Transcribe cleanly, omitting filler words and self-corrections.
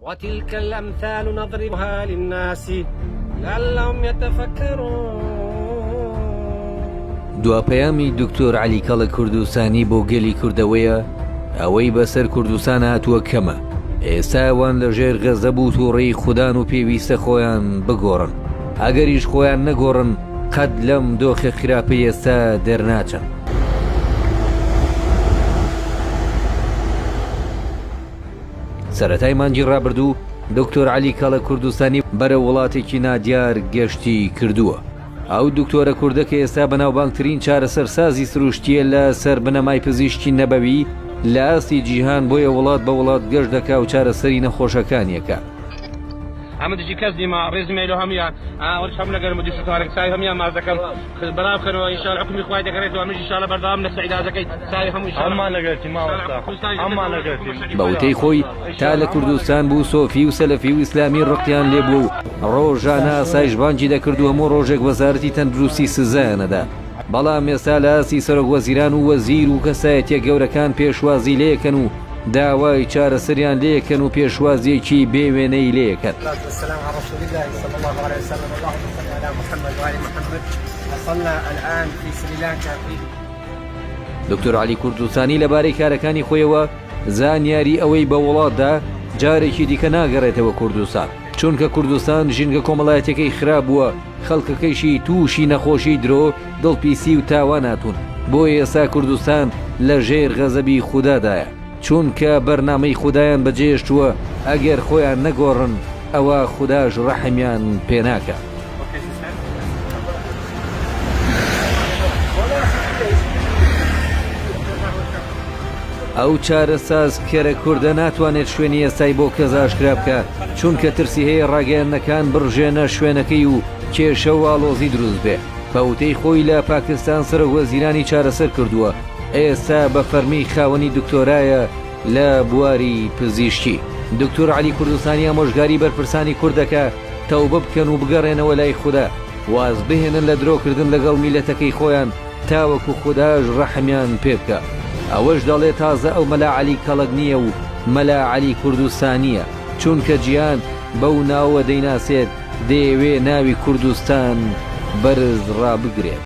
وتلک الامثال نضربها للناس لعلهم یتفکرون. دوا پەیامی دکتۆر عەلی کەڵک کوردستانی بۆ گەلی کورد ئەوەیە ئەوەی بەسەر کوردستان هاتووە کەمە ئێستا ئەوان لە ژێر غەزەب و توڕەی خودان و پێویستە خۆیان بگۆڕن ئەگەریش خۆیان نەگۆڕن قەت لەم دۆخە خراپەی ئێستا دەرناچن. سەرەتای مانگی ڕابردوو دکتۆر عەلی کەڵە کوردستانی بەرەو وڵاتێکی نادیار گەشتی کردووە. ئەو دکتۆرە کوردە کە ئێستا بەناوبانگترین چارەسەرسازی سروشتییە لە سەر بنەمای پزیشکی نەبەوی لە ئاستی جیهان بۆیە وڵات بە وڵات گەشت دەکا و چارەسەری نەخۆشەکانی ئەکا. ئەمە دژی کەس نیمە ڕێزم لۆ هەموویان ئاوەش هەم لەگەرم و دژ تارێک چاوی هەموویان ماچ دەکەم بەلا بکەنەوە ان شاء الله حکمی خوای دەگەڕێتەوە منیش ان شاء الله بەردەوام لەسەر عیلاجەکەی چاوی هەموو ان شاء الله هەموومان لەگەرتین مامۆستا هەموومان لەگەرتین. بە وتەی خۆی تا لە کوردستان بوو سۆفی و سەلەفی و ئیسلامی ڕقیان لێ بوو و ڕۆژانە ئاسایش بانگی دەکرد و هەموو ڕۆژێک وەزارەتی تەندروستی سزایان ئەدا بەڵام ئێستا لە ئاستی سەرۆک وەزیران و وەزیر و کەسایەتیە گەورەکان پێشوازی لێکەن و داوای چارەسەریان لێکەن و پێشوازیەکی بێ وێنەی لێکەن. دکتۆر عەلی کوردستانی لەبارەی کارەکانی خۆیەوە زانیاری ئەوەی بە وڵات دا، جارێکی دیکە ناگەڕێتەوە کوردستان، چونکە کوردستان ژینگە کۆمەڵایەتیەکەی خراپ بووە، خەڵکەکەیشی تووشی نەخۆشی درۆ، دڵپیسی و تاوان هاتوون، بۆیە ئێستا کوردستان لە ژێر غەزەبی خودادایە، چونکە بەرنامەی خودایان بەجێهێشتووە، ئەگەر خۆیان نەگۆڕن ئەوا خوداش ڕەحمیان پێناکا. ئەو چارەسازکەرە کوردە ناتوانێت شوێنی ئێستای بۆ کەس ئاشکرا بکات، چونکە ترسی هەیە ڕاگەیاندنەکان بڕژێنە شوێنەکەی و کێشە و ئاڵۆزی دروست بێ. بە وتەی خۆی لە پاکستان سەرۆک وەزیرانی چارەسەر کردووە، ئێستا بە فەرمی خاوەنی دکتۆرایە لە بواری پزیشکی. دکتۆر عەلی کوردستانی ئامۆژگاری بەرپرسانی کورد دەکا تەوبە بکەن و بگەڕێنەوە لای خودا، واز بهێنن لە درۆکردن لەگەڵ میللەتەکەی خۆیان، تاوەکو خوداش ڕەحمیان پێ بکا. ئەوەش دەڵێ تازە ئەو مەلا عەلی کەڵک نییە و مەلا عەلی کوردستانییە، چونکە جیهان بەو ناوە دەیناسێت، دەیەوێ ناوی کوردستان بەرز ڕابگرێت.